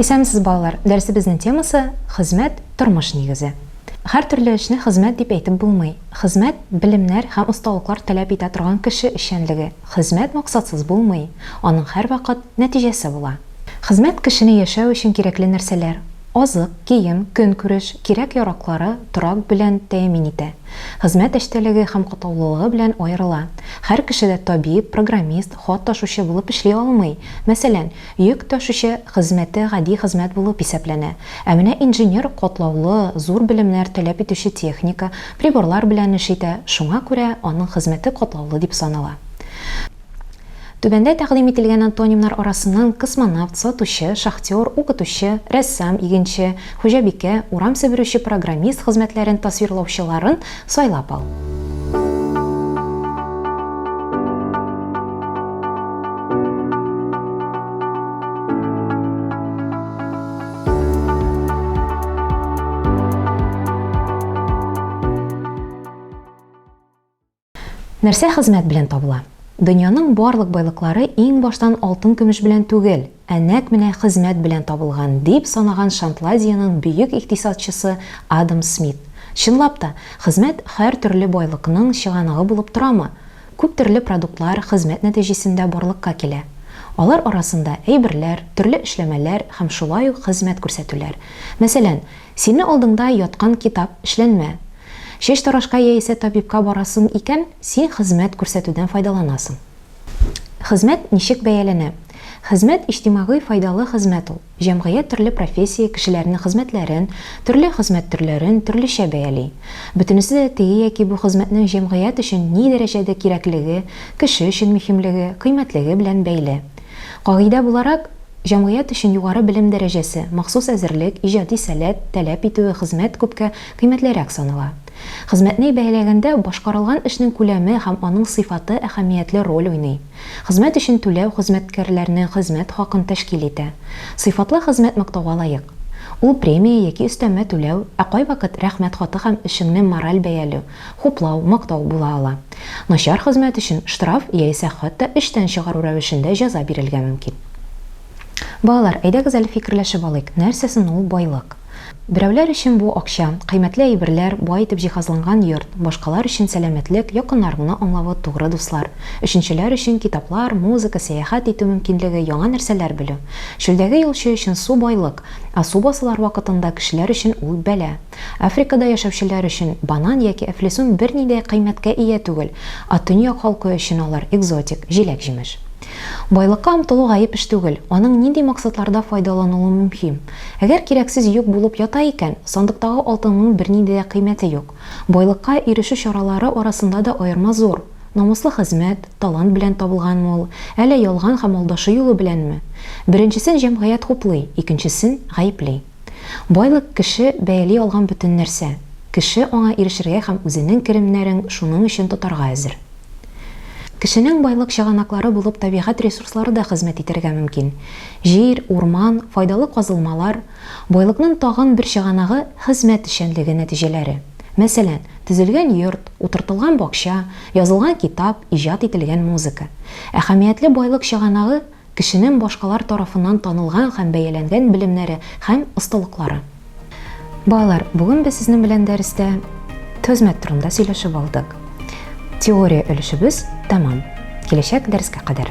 Исәнмесез, балалар! Дәресебезнең темасы, хезмәт, тормыш нигезе. Һәр төрле эшне хезмәт дип әйтеп булмый. Хезмәт, белемнәр һәм осталыклар таләп итә торган кеше эшчәнлеге. Хезмәт максатсыз булмый, аның һәрвакыт нәтиҗәсе була. Хезмәт кешене яшәү өчен кирәкле нәрсәләр, азык, кием, көнкүреш, кирәк-яраклары, торак белән тәэмин итә. Хезмәт эчтәлеге һәм катлаулылыгы белән аерыла. Һәр кеше дә табиб, программист, хат ташучы булып эшли алмый. Мәсәлән, йөк ташучы хезмәте гади хезмәт булып исәпләнә. Ә менә инженер катлаулы, зур белемнәр таләп итүче техника, приборлар белән эш итә, шуңа күрә аның хезмәте катлаулы дип санала. Түбәндә тәкъдим ителгән антонимнар арасыннан космонавт, сатучы, шахтер, укытучы, рәссам, игенче, хуҗабикә, урам себерүче программист хезмәтләрен тасвирлаучыларын сайлап ал. Нәрсә хезмәт белән табыла? Дөньяның барлык байлыклары иң баштан алтын-көмеш белән түгел, ә нәкъ менә хезмәт белән табылган, дип санаган Шонтландиянең бөек икътисадчысы Адам Смит. Чынлап та, хезмәт һәртөрле байлыкның чыганагы булып торамы? Күп төрле продуктлар хезмәт нәтиҗәсендә барлыкка килә. Алар арасында әйберләр, төрле эшләмәләр һәм шулай ук хезмәт күрсәтүләр. Мәсәлән, сине алдыңда яткан китап, эшләнмә. Чәчтарашка яисә табибка барасың икән, син хезмәт күрсәтүдән файдаланасың. Хезмәт ничек бәяләнә? Хезмәт, иҗтимагый файдалы хезмәт ул. Җәмгыять төрле профессия кешеләренең хезмәтләрен, төрле хезмәт төрләрен төрлечә бәяли. Бөтенесе дә теге яки бу хезмәтнең җәмгыять өчен ни дәрәҗәдә кирәклеге, кеше өчен мөһимлеге, кыйммәтлеге белән бәйле. Кагыйдә буларак, Җәмгыять өчен югары белем дәрәҗәсе, махсус әзерлек, иҗади сәләт таләп итүе хезмәт күпкә кыйммәтлерәк санала. Хезмәтне бәяләгәндә башкарылган эшнең күләме һәм аның сыйфаты әһәмиятле роль уйный. Хезмәт өчен түләү хезмәткәрләрнең хезмәт хакын тәшкил итә. Сыйфатлы хезмәт мактауга лаек. Ул премия яки өстәмә түләү, ә кайвакыт рәхмәт хаты һәм эшеңне мораль бәялү, хуплау, мактау була ала. Начар хезмәт өчен штраф яисә хәтта эштән чыгару рәвешендә җәза бирелгә мөмкин. Балалар, әйдәгез әле фикерләшеп алыйк, нәрсә соң ул байлык? Берәүләр өчен бу акча, кыйммәтле әйберләр, бай итеп җиһазланган йорт, башкалар өчен сәламәтлек, якыннарыңны аңлавы, тугры дуслар, өченчеләр өчен китаплар, музыка, сәяхәт итү мөмкинлеге, яңа нәрсәләр белү. Чүлдәге юлчы өчен су байлык, ә су басулар вакытында кешеләр өчен ул бәла. Африкада яшәүчеләр өчен банан яки әфлисун берни дә кыйммәткә ия түгел, ә төньяк халкы өчен алар экзотик җиләк-җимеш. Байлыкка омтылу гаеп эш түгел, аның нинди максатларда файдаланылуы мөһим. Әгәр кирәксез йөк булып ята икән, сандыктагы алтынның бернинди дә кыйммәте юк. Байлыкка ирешү чаралары арасында да аерма зур. Намуслы хезмәт, талант белән табылганмы ул, әллә ялган һәм алдашу юлы беләнме? Беренчесен җәмгыять хуплый, икенчесен гаепли. Байлык, кеше бәяли алган бөтен нәрсә. Кеше аңа ирешергә һәм үзенең керемнәрең шуның өчен тотарга әзер. Кешенең байлык чыганаклары булып табигать ресурслары да хезмәт итәргә мөмкин. Җир, урман, файдалы казылмалар. Байлыкның тагын бер чыганагы, хезмәт эшчәнлеге нәтиҗәләре. Мәсәлән, төзелгән йорт, утыртылган бакча, язылган китап, иҗат ителгән музыка. Әһәмиятле байлык чыганагы, Кешенең башкалар тарафыннан танылган һәм бәяләнгән белемнәре һәм осталыклары. Балалар, бүген без сезнең белән дәрестә хезмәт турында сөйләшеп алдык. Теория өлешебез тәмам. Киләчәк дәрескә кадәр.